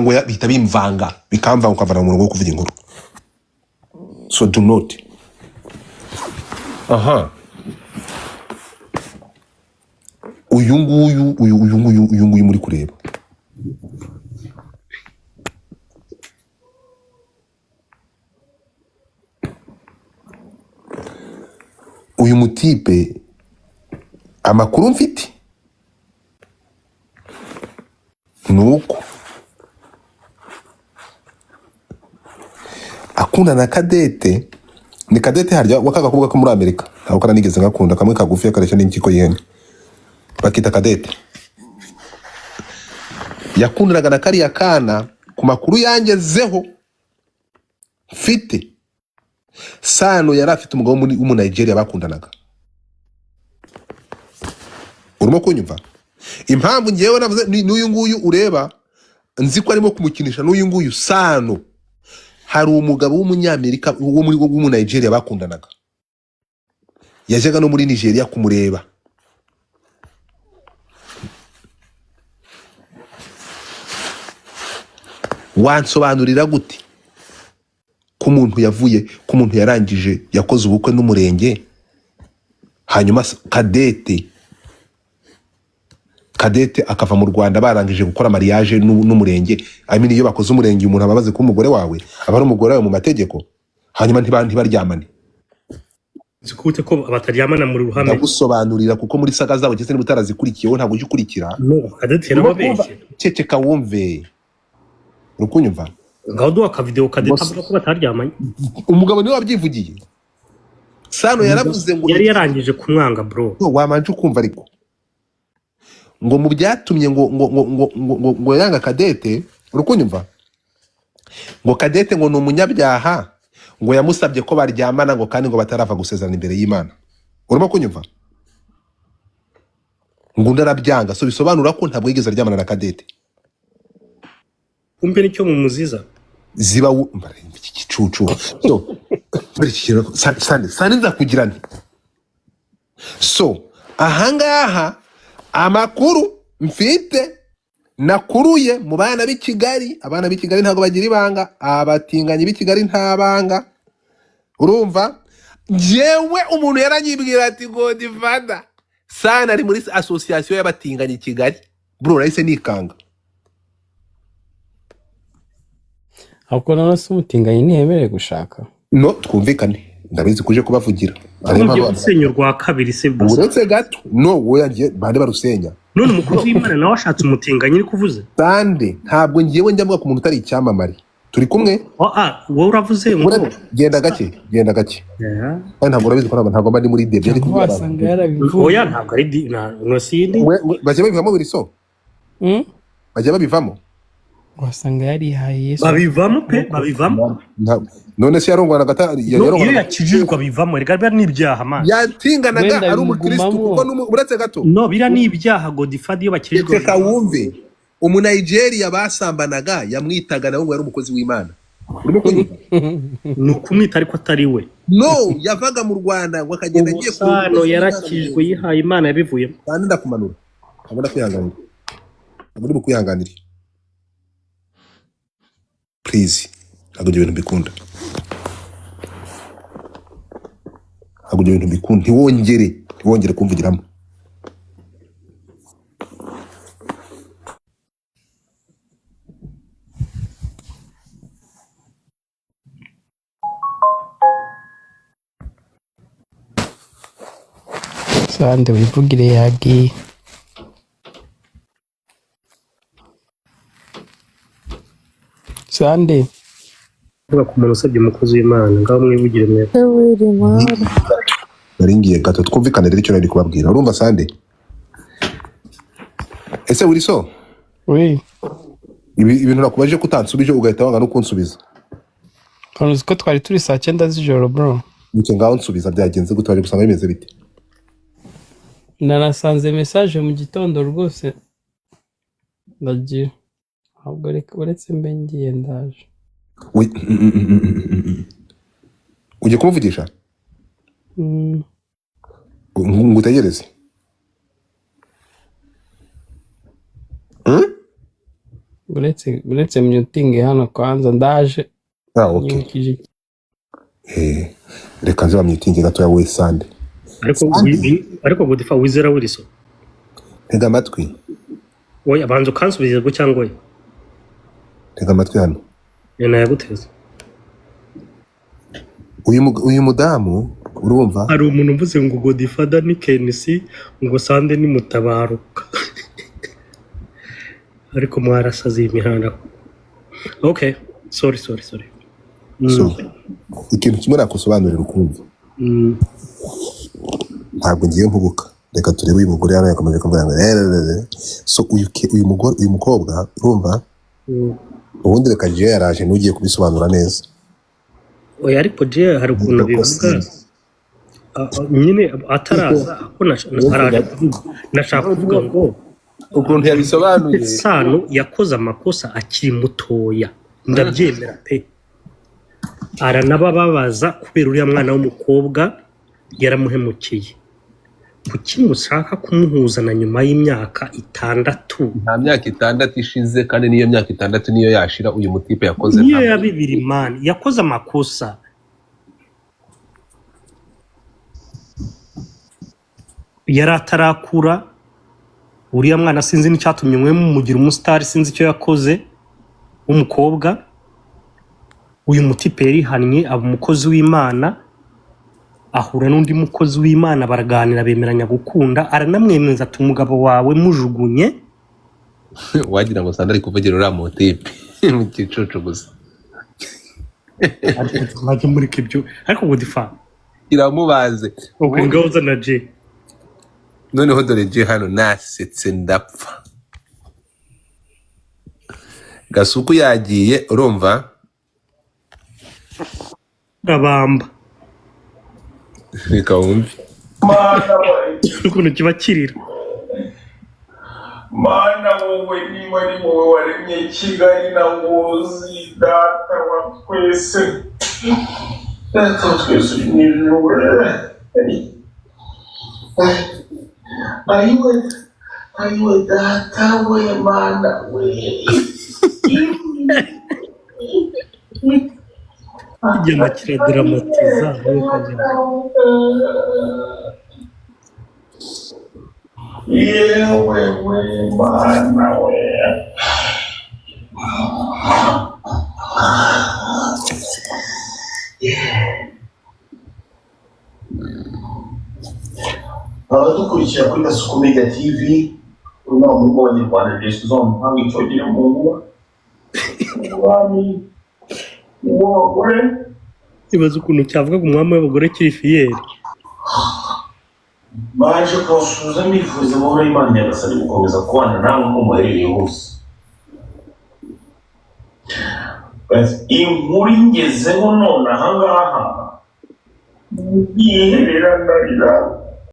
Ngo bihita bimvanga, bikamvanga, ukavana mu murongo wo kuvuga inkuru. So do not. Aha, uyu nguyu, uyu nguyu muri kureba, uyu mutipe, amakuru mfite ni uko akunda na Kadete. Ni Kadete harya wa kagakobwa ko muri Amerika? Ntabwo karanigeze ngakunda, kamwe kagufi kareshya n'impyiko y'ihene, bakita Kadete. Yakundanaga na kariya kana. Ku makuru yangezeho mfite, Sano yari afite umugabo w'umu Nigeria bakundanaga. Urimo kunyumva? Impamvu ngewe navuze n'uyu nguyu ureba, nzi ko arimo kumukinisha. N'uyu nguyu Sano, hari umugabo w'umunyamerika wo muri w'umu Nigeria bakundanaga, yajyaga no muri Nigeria kumureba. Wansobanurira gute ko umuntu yavuye, ko umuntu yarangije yakoze ubukwe n'umurenge, hanyuma Kadete akava mu Rwanda barangije gukora mariage n'umurenge? I mean, iyo bakoze umurenge, umuntu aba amaze kuba umugore wawe, aba ari umugore wawe mu mategeko, hanyuma ntibaryamane. Zikute ko bataryamana muri ruhame? Ndagusobanurira, kuko muri saga zabo, ndetse niba utarazikurikiye, wowe ntabwo ujya ukurikira. No, Kadete Urimo kumva? yarababeshye. Ceceka wumve. Uri kunyumva? Ngaho duha akavideo Kadete Ngo avuga ko bataryamanye. Umugabo niwe wabyivugiye, Sano yaravuze ngo Yari yarangije kumwanga, bro. No, wamanje ukumva. Ariko ngo mu byatumye ngo yanga Kadete, uri kunyumva, ngo Kadete ngo ni umunyabyaha, ngo yamusabye ko baryamana, ngo kandi ngo batarava gusezerana imbere y'Imana. Urimo kunyumva? Ngo undi arabyanga. So bisobanura ko ntabwo yigeze aryamana na Kadete. Kumbe nicyo mumuziza. Ziba iki gicucu. So mbere iki kintu, sande sande, nzakugira nti. So ahangaha amakuru mfite nakuruye mu bana b'i Kigali, abana b'i Kigali ntabwo bagira ibanga, abatinganyi b'i Kigali nta banga. Urumva, njyewe umuntu yaranyibwira ati Godfather, Sana ari muri association y'abatinganyi i Kigali. Bro, nahise nikanga. Ahubwo none se umutinganyi ntiyemerewe gushaka? No twumvikane, ndabizi kuje kubavugira. Ariyo Ko mugiye mpamvu gusenya urwa kabiri se basa? Uretse gato, no, wowe yagiye bande barusenya. None umukozi w'Imana nawe ashatse umutinganyi, uri kuvuze? Sande, ntabwo ngewe njya mvuga ku muntu utari icyamamare. Turi kumwe? Oh, ah, wowe uravuze ngo Genda gake, genda gake. Yeah. Kandi ntabwo urabizi ko ntabwo mba ndi muri debye, ariko Cyangwa kubwira abantu. wasanga yarabivuye. Oya, ntabwo ari no sindi. Bajya babivamo buri so. Bajya babivamo. Wasanga yarihaye Yesu. Babivamo pe, babivamo. None se yarongwanaga No, iyo yarongwanaga yakijijwe abivamo, reka biriya ni ibyaha, man. Yatinganaga Wenda ari umukristo bimugumamo. kuko uretse gato. No, biriya ni ibyaha, Godfather, iyo bakijijwe Reka babivamo. wumve, umunigeria basambanaga yamwitaga nawe ngo yari umukozi w'Imana. Urimo kunyumva? Ni ukumwita ariko atari we. No, yavaga mu Rwanda ngo akagenda agiye kureba Ubusano umukozi w'Imana. yarakijwe, yihaye Imana, yabivuyemo. Kandi ndakumanura, ntabwo ndakwihanganira, ntabwo ndi bukwihanganire. Please, ntabwo ibyo bintu mbikunda, ntabwo ibyo bintu mbikunda. Ntiwongere kumvugiramo. Sande wivugire, yagiye. Sande. Kuvuga ku muntu usabye umukozi w'Imana, ngaho mwivugire mwebwe. Nari ngiye gato, twumvikane rero icyo nari kubabwira. Urumva Sande? Ese uri so We. Ibintu nakubajije ko utansubije, ugahita wanga no kunsubiza. Uzi ko twari turi saa 9 z'ijoro, bro. Nicyo, ngaho nsubiza, byagenze gute? Waje gusanga bimeze bite? Nanasanze message mu gitondo rwose, ndagira ahubwo reka uretse mbe ngiye, ndaje. Ugiye kumuvugisha? Mm. Ngutegereze? Hmm? Uretse mutingi hano kwanza ndaje. Ah, okay. Nyibukije. Reka nze bamwitinge gatoya we Sande. Ariko Sande. Ariko Godfa, wizera Wilson? Tega amatwi. Oya, banza ukansubiza yego cyangwa oya. Tega amatwi hano. Nayaguteza. Uyu mudamu, urumva? Hari umuntu uvuze ngo Godfather ni KNC, ngo Sande ni Mutabaruka, ariko mwarasaze iyi mihanda. Okay, sorry, sorry, sorry. So ikintu kimwe nakusobanurira ukumva, ntabwo ngiye mpubuka. Reka turebe uyu mugore hano yakomeje kuvuga ngo "Eh, eh, eh." So uyu mugore, uyu mukobwa, urumva? Ubundi reka jiyo yaraje, n'ugiye kubisobanura neza. Oya, ariko je hari ukuntu Yitwa bivuga. Kosine. Nyine ataraza ko araje kuvuga, nashaka kuvuga ngo ukuntu yabisobanuye. Sano yakoze amakosa akiri mutoya, ndabyemera pe, aranabababaza kubera uriya mwana w'umukobwa yaramuhemukiye. Kuki mushaka kumuhuza na nyuma y'imyaka 6? Nta myaka 6 ishize, kandi niyo myaka 6 niyo yashira, uyu mutipe yakoze niyo ntabwo ya bibiri man, yakoze amakosa. Yari atarakura uriya mwana, sinzi n'icyatumye mwe mumugira umusitari, sinzi icyo yakoze w'umukobwa. Uyu mutipe yarihannye, aba umukozi w'Imana, ahura n'undi mukozi w'Imana, baraganira, bemeranya gukunda, aranamwemeza ati umugabo wawe mujugunye. Wagira ngo Sandra ari kuvugira uriya mutipe mu gicucu gusa. Ariko mwajya mureka ibyo, ariko Godifa iramubaze. Ubwo ngaho uzana J. Noneho dore je hano nasetse ndapfa. Gasuku yagiye, urumva? Rabamba. Reka wumve. Mana we! Ukuntu kiba kirira. Mana wowe, niba ari wowe waremye Kigali na Ngozi, data wa twese, data wa twese uri mu ijuru, ayiwe, ayiwe, data we, Mana we! Igenda kiradramatisa ukagenda. Yewe we, Mana we! Abadukurikira kuri Gasuku Media TV, uyu ni umuhungu w'Abanyarwanda Yesu uzamuhanga icyogere mu nkuba, umwami w'abagore. Ibaze ukuntu cyavugaga umwami w'abagore kiri fiyeri. Baje kubasuhuza nifuza amahoro y'Imana Nyagasani gukomeza kubana namwe uko muherereye hose. Inkuru ingezeho none ahangaha, yiherera ndarira.